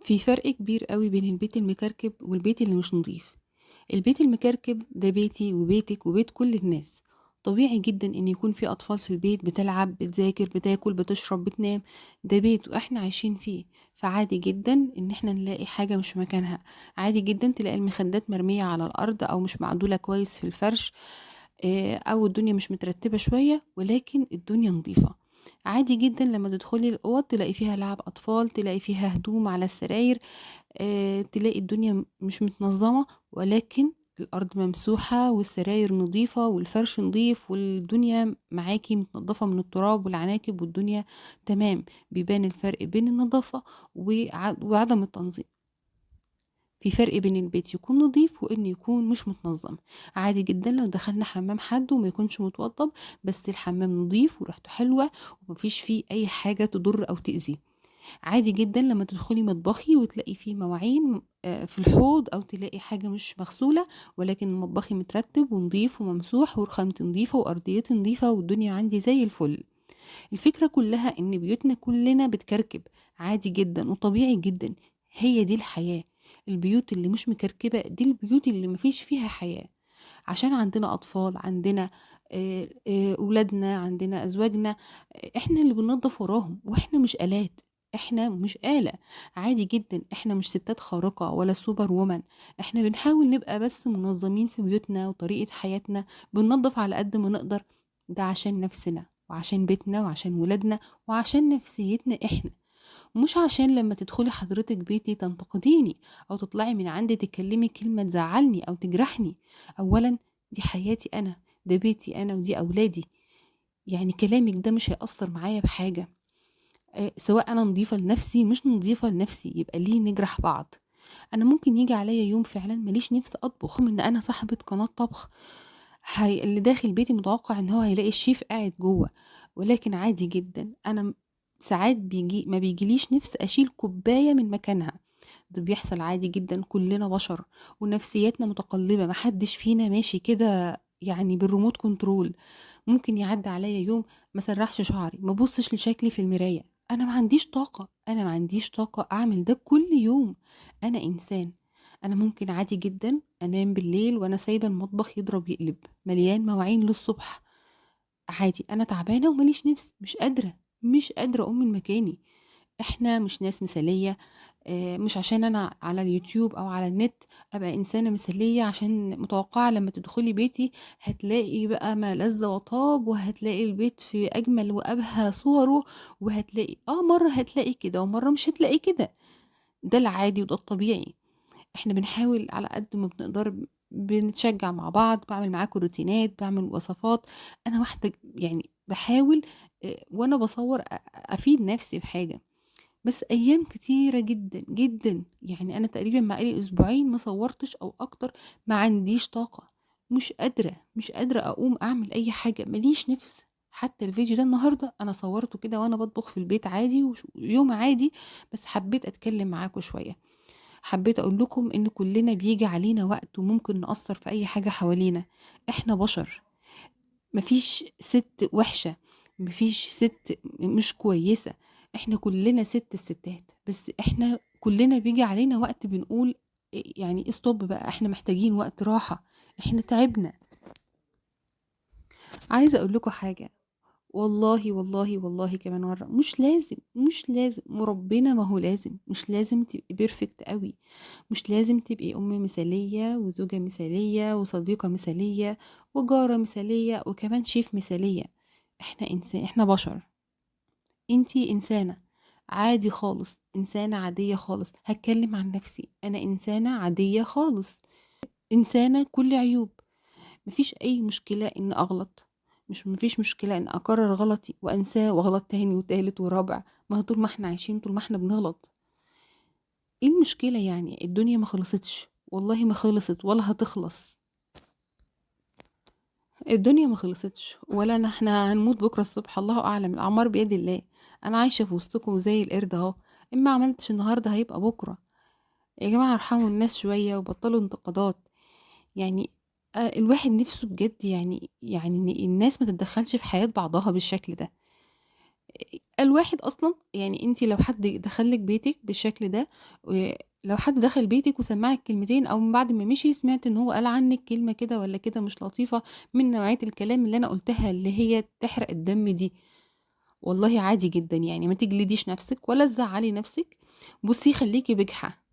في فرق كبير قوي بين البيت المكركب والبيت اللي مش نظيف. البيت المكركب ده بيتي وبيتك وبيت كل الناس. طبيعي جدا ان يكون في اطفال في البيت بتلعب، بتذاكر، بتاكل، بتشرب، بتنام. ده بيت واحنا عايشين فيه، فعادي جدا ان احنا نلاقي حاجة مش مكانها. عادي جدا تلاقي المخدات مرمية على الارض او مش معدولة كويس في الفرش، او الدنيا مش مترتبة شوية، ولكن الدنيا نظيفة. عادي جدا لما تدخلي الاوض تلاقي فيها لعب اطفال، تلاقي فيها هدوم على السراير، تلاقي الدنيا مش متنظمة، ولكن الأرض ممسوحة والسراير نظيفة والفرش نظيف والدنيا معاكي متنظفة من التراب والعناكب والدنيا تمام. بيبان الفرق بين النظافة وعدم التنظيم. في فرق بين البيت يكون نظيف وإنه يكون مش متنظم. عادي جدا لو دخلنا حمام حد وما يكونش متوضب، بس الحمام نظيف وريحته حلوة ومفيش فيه أي حاجة تضر أو تأذي. عادي جدا لما تدخلي مطبخي وتلاقي فيه مواعين في الحوض أو تلاقي حاجة مش مغسولة، ولكن مطبخي مترتب ونظيف وممسوح ورخامتي نظيفة وأرضيتي نظيفة والدنيا عندي زي الفل. الفكرة كلها إن بيوتنا كلنا بتكركب، عادي جدا وطبيعي جدا، هي دي الحياة. البيوت اللي مش مكركبة دي البيوت اللي مفيش فيها حياة، عشان عندنا أطفال، عندنا أولادنا، عندنا أزواجنا، إحنا اللي بننظف وراهم، وإحنا مش آلات، إحنا مش آلة. عادي جدا، إحنا مش ستات خارقة ولا سوبر وومن، إحنا بنحاول نبقى بس منظمين في بيوتنا وطريقة حياتنا، بننظف على قد ما نقدر، ده عشان نفسنا وعشان بيتنا وعشان ولادنا وعشان نفسيتنا إحنا، مش عشان لما تدخلي حضرتك بيتي تنتقديني أو تطلعي من عندي تتكلمي كلمة تزعلني أو تجرحني. أولا دي حياتي أنا، ده بيتي أنا ودي أولادي، يعني كلامك ده مش هيأثر معايا بحاجة، سواء أنا نظيفة لنفسي مش نظيفة لنفسي، يبقى ليه نجرح بعض؟ أنا ممكن يجي عليا يوم فعلا ماليش نفس أطبخ، رغم إن أنا صاحبة قناة طبخ، اللي داخل بيتي متوقع إن هو هيلاقي الشيف قاعد جوه، ولكن عادي جدا أنا ساعات ما بيجيليش نفس أشيل كوباية من مكانها، ده بيحصل عادي جدا، كلنا بشر ونفسياتنا متقلبة، محدش فينا ماشي كده يعني بالريموت كنترول. ممكن يعدي عليا يوم ما سرحش شعري، ما بصش لشكلي في المراية، أنا ما عنديش طاقة، أنا ما عنديش طاقة أعمل ده كل يوم. أنا إنسان، أنا ممكن عادي جدا أنام بالليل وأنا سايبة المطبخ يضرب يقلب مليان مواعين للصبح، عادي، أنا تعبانة ومليش نفس، مش قادرة، مش قادرة أقوم من مكاني. إحنا مش ناس مثالية، مش عشان أنا على اليوتيوب أو على النت أبقى إنسانة مثالية، عشان متوقعة لما تدخلي بيتي هتلاقي بقى ما لذ وطاب، وهتلاقي البيت في أجمل وأبهى صوره، وهتلاقي مرة هتلاقي كده ومرة مش هتلاقي كده، ده العادي وده الطبيعي. إحنا بنحاول على قد ما بنقدر، بنتشجع مع بعض، بعمل معاكم روتينات، بعمل وصفات. أنا واحدة بحاول، وأنا بصور أفيد نفسي بحاجة، بس أيام كتيرة جدا جدا، أنا تقريبا بقالي أسبوعين ما صورتش أو أكتر، ما عنديش طاقة، مش قادرة، مش قادرة أقوم أعمل أي حاجة، ماليش نفس. حتى الفيديو ده النهاردة أنا صورته كده وأنا بطبخ في البيت عادي ويوم عادي، بس حبيت أتكلم معاكم شوية، حبيت أقول لكم إن كلنا بيجي علينا وقت وممكن نقصر في أي حاجة حوالينا، إحنا بشر، مفيش ست وحشة، مفيش ست مش كويسة، إحنا كلنا ست الستات، بس إحنا كلنا بيجي علينا وقت بنقول استوب بقى، إحنا محتاجين وقت راحة، إحنا تعبنا. عايزة أقول لكم حاجة، والله والله والله كمان مرة، مش لازم، مش لازم، وربنا ما هو لازم، مش لازم تبقي بيرفكت قوي، مش لازم تبقي أم مثالية وزوجة مثالية وصديقة مثالية وجارة مثالية وكمان شيف مثالية. إحنا إنسان، إحنا بشر، إنتي إنسانة عادي خالص، إنسانة عادية خالص. هتكلم عن نفسي، أنا إنسانة عادية خالص، إنسانة كل عيوب، مفيش أي مشكلة إن أغلط، مفيش مشكلة إن أكرر غلطي وأنساه وأغلط تاني وتالت ورابع، ما هو طول ما إحنا عايشين طول ما إحنا بنغلط. إيه المشكلة يعني؟ الدنيا ما خلصتش، والله ما خلصت ولا هتخلص، الدنيا ما خلصتش ولا احنا هنموت بكرة الصبح، الله أعلم، الأعمار بيد الله. أنا عايشة في وسطكم زي القرد أهو، إما عملتش النهاردة هيبقى بكرة. يا جماعة ارحموا الناس شوية وبطلوا انتقادات. الواحد نفسه بجد إن الناس ما تتدخلش في حياة بعضها بالشكل ده. الواحد أصلًا يعني أنتِ لو حد دخل لِك بيتِك بالشكل ده، لو حد دخل بيتِك وسمّعِك كلمتين أو من بعد ما مشي سمعتِ إن هو قال عنِّك كلمة كده والّا كده مش لطيفة من نوعية الكلام اللي أنا قُلتها اللي هي تحرق الدم دي، والله عادي جدًا، يعني ما تجلديش نفسِك ولا تزعّلي نفسِك. بُصّي خلّيكِ بجحة،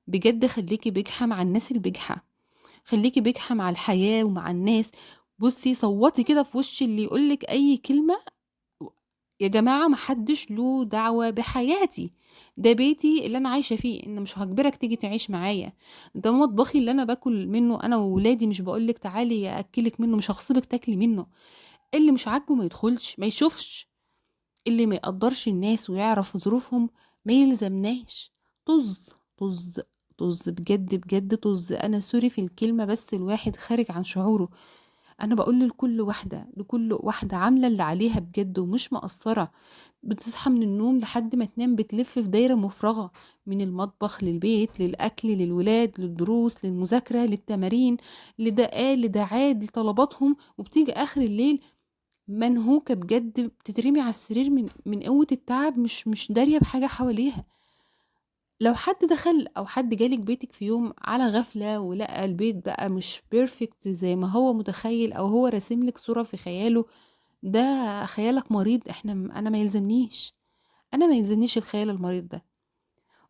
بجد خلّيكِ بجحة مع الناس البجحة، خلّيكِ بجحة مع الحياة ومع الناس. بُصّي صوّتي كده في وش اللي يقول لِك أي كلمة، يا جماعة ما حدش له دعوة بحياتي، ده بيتي اللي أنا عايشة فيه، أنا مش هاجبرك تيجي تعيش معايا، ده مطبخي اللي أنا باكل منه أنا وولادي، مش باقول لِك تعالي أأكلِك منه، مش هاغصبِك تاكلي منه. اللي مش عاجبه ما يدخلش، ما يشوفش. اللي ما يقدرش الناس ويعرف ظروفهم ما يلزمناش. طز طز طز، بجد بجد طز. أنا sorry في الكلمة، بس الواحد خارج عن شعوره. أنا بقول لكل واحدة، لكل واحدة عاملة اللي عليها بجد ومش مقصرة، بتصحى من النوم لحد ما تنام بتلف في دايرة مفرغة، من المطبخ للبيت للأكل للولاد للدروس للمذاكرة للتمارين لده قال لده عاد لطلباتهم، وبتيجي آخر الليل منهوكة بجد، بتترمي على السرير من قوة التعب، مش دارية بحاجة حواليها. لو حد دخل أو حد جالك بيتك في يوم على غفلة ولقى البيت بقى مش perfect زي ما هو متخيل أو هو راسم لك صورة في خياله، ده خيالك مريض، أنا ما يلزمنيش، أنا ما يلزمنيش الخيال المريض ده.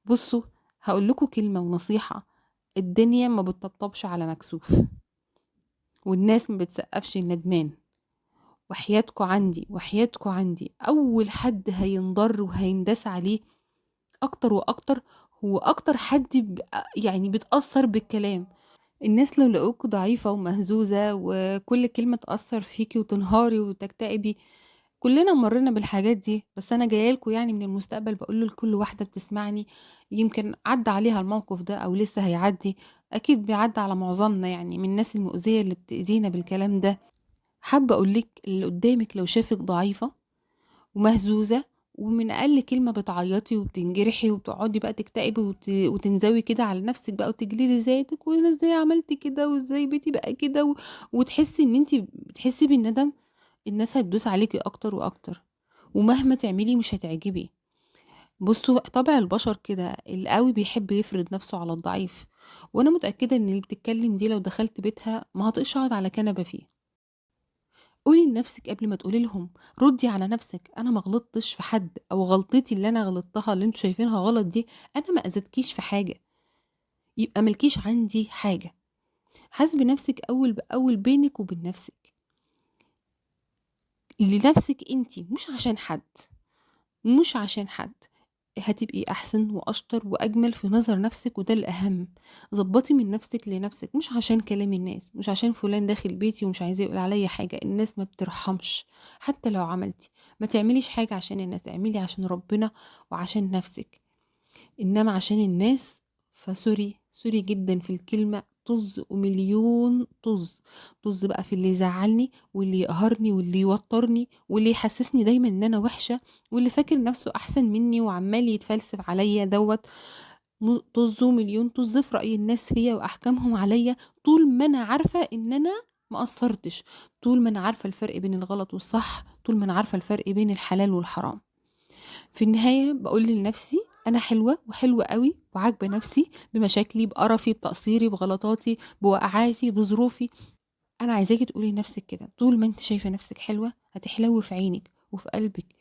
بصوا هقول لكم كلمة ونصيحة، الدنيا ما بتطبطبش على مكسوف، والناس ما بتسقفش الندمان. وحياتكم عندي، وحياتكم عندي، أول حد هينضر وهينداس عليه أكتر وأكتر هو أكتر حد بتأثر بالكلام. الناس لو لقوك ضعيفة ومهزوزة وكل كلمة تأثر فيكي وتنهاري وتكتئبي، كلنا مرينا بالحاجات دي، بس أنا جاية لكم من المستقبل بقول لكل واحدة بتسمعني يمكن عدى عليها الموقف ده أو لسه هيعدي، أكيد بيعدي على معظمنا من الناس المؤذية اللي بتأذينا بالكلام ده. حابة أقول لك اللي قدامك لو شافك ضعيفة ومهزوزة ومن أقل كلمة بتعيطي وبتنجرحي وبتقعدي بقى تكتئبي وتنزوي كده على نفسك بقى وتجلدي ذاتك، وأنا إزاي عملت كده وإزاي بيتي بقى كده وتحسي إن أنتي بتحسي بالندم، الناس هتدوس عليكي أكتر وأكتر، ومهما تعملي مش هتعجبي. بصوا طبع البشر كده، القوي بيحب يفرض نفسه على الضعيف، وأنا متأكدة إن اللي بتتكلم دي لو دخلت بيتها ما هتقش أقعد على كنبة فيه. قولي لنفسك قبل ما تقولي لهم، ردي على نفسك، أنا ما غلطتش في حد، أو غلطتي اللي أنا غلطتها اللي انتوا شايفينها غلط دي أنا ما أذيتكيش في حاجة، يبقى ملكيش عندي حاجة. حاسبي نفسك أول بأول بينك وبين نفسك، لنفسك انتي، مش عشان حد، مش عشان حد. هتبقي أحسن وأشطر وأجمل في نظر نفسك، وده الأهم. ظبطي من نفسك لنفسك، مش عشان كلام الناس، مش عشان فلان داخل بيتي ومش عايز يقول عليا حاجة. الناس ما بترحمش، حتى لو عملتي ما تعمليش حاجة عشان الناس، اعملي عشان ربنا وعشان نفسك. إنما عشان الناس ف sorry، sorry جدا في الكلمة، طز ومليون طز. طز بقى في اللي يزعلني واللي يقهرني واللي يوترني واللي يحسسني دايما ان انا وحشة واللي فاكر نفسه احسن مني وعمال يتفلسف عليا دوت. طز ومليون طز في رأي الناس فيا واحكامهم عليا، طول ما انا عارفة ان انا ما قصرتش، طول ما انا عارفة الفرق بين الغلط والصح، طول ما انا عارفة الفرق بين الحلال والحرام. في النهاية بقول لنفسي أنا حلوة وحلوة قوي وعاجبة نفسي بمشاكلي، بقرفي، بتقصيري، بغلطاتي، بوقعاتي، بظروفي. أنا عايزاكي تقولي لنفسك كده، طول ما أنت شايفة نفسك حلوة هتحلو في عينك وفي قلبك،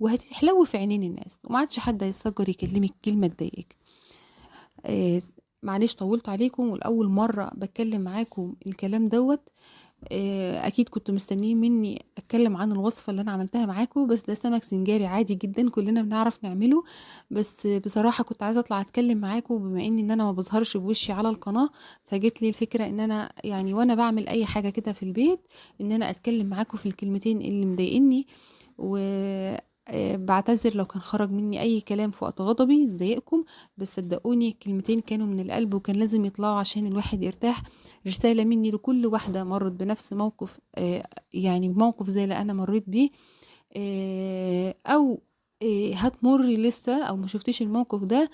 وهتحلو في عينين الناس، وما عادش حد هيستجر يكلمك كلمة تضايقك. معلش طولت عليكم، والأول مرة بتكلم معاكم الكلام دوت. أكيد كنتوا مستنيين مني أتكلم عن الوصفة اللي أنا عملتها معاكم، بس ده سمك سنجاري عادي جدا كلنا بنعرف نعمله، بس بصراحة كنت عايزة أطلع أتكلم معاكم بما إن أنا ما بظهرش بوشي على القناة، فجت لي الفكرة إن أنا وأنا بعمل أي حاجة كده في البيت إن أنا أتكلم معاكم في الكلمتين اللي مضايقني، و بعتذر لو كان خرج مني أي كلام في وقت غضبي ضايقكم، بس صدقوني الكلمتين كانوا من القلب وكان لازم يطلعوا عشان الواحد يرتاح. رسالة مني لكل واحدة مرت بنفس موقف، موقف زي اللي أنا مريت بيه، أو، هتمري لسه أو ما شفتيش الموقف ده،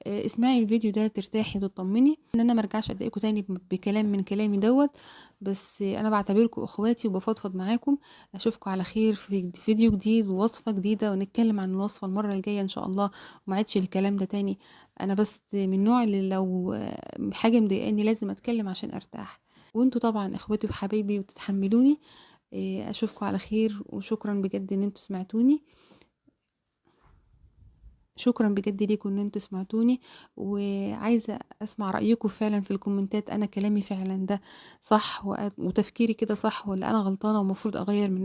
اسمعي الفيديو ده ترتاحي وتطمني. ان انا ما ارجعش اضايقكم تاني بكلام من كلامي دوت، بس انا بعتبركم اخواتي وبفضفض معاكم. اشوفكم على خير في فيديو جديد ووصفه جديدة، ونتكلم عن الوصفة المرة الجاية ان شاء الله، وما عادش الكلام ده تاني. انا بس من النوع اللي لو حاجة مضايقاني لازم اتكلم عشان ارتاح، وانتوا طبعا اخواتي وحبايبي وتتحملوني. اشوفكم على خير، وشكرا بجد ان انتوا سمعتوني. شكرا بجد ليكم ان انتوا سمعتوني، وعايزه اسمع رايكم فعلا في الكومنتات. انا كلامي فعلا ده صح وتفكيري كده صح، ولا انا غلطانة ومفروض اغير من